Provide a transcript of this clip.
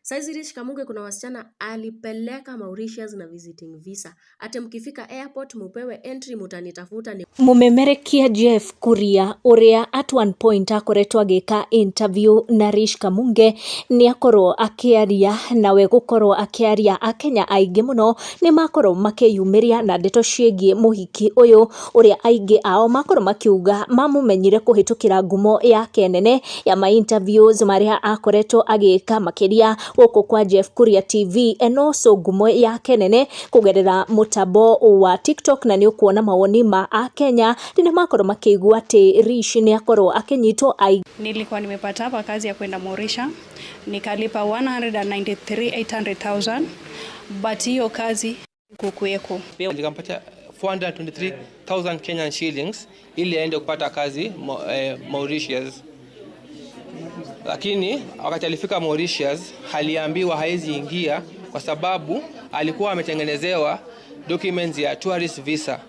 Saizi Rish Kamunge kuna wasichana alipeleka Mauritius na visiting visa. Ate mkifika airport mupewe entry, mutanitafuta ni Mũmemerekia Jeff Kuria ũrĩa at one point akoretwo agĩka interview na Rish Kamunge nĩ akorwo akĩaria nawe gũkorwo akĩaria akenya aingĩ mũno nĩ makorwo makĩyumĩria na ndeto ciĩgiĩ mũhiki ũyũ ũrĩa aingĩ ao makorwo makiuga mamũmenyire kũhĩtũkĩra ngumo yake nene ya ma interviews marĩa akoretwo agĩka makĩria gũkũ kwa Jeff Kuria TV and also ngumo yake nene kũgerera mũtambo wa TikTok. Na nĩ ũkuona mawoni ma akenya rĩrĩa makorwo makĩigua atĩ Rish nĩ akorwo akĩnyitwo aingĩ. Nilikuwa nimepata hapa kazi ya kwenda Mauritius, nikalipa 193,800,000, but hiyo kazi kukuweko. Pia nikampatia 423,000 Kenyan shillings ili aende kupata kazi Mauritius. Lakini wakati alifika Mauritius aliambiwa haezi ingia kwa sababu alikuwa ametengenezewa documents ya tourist visa.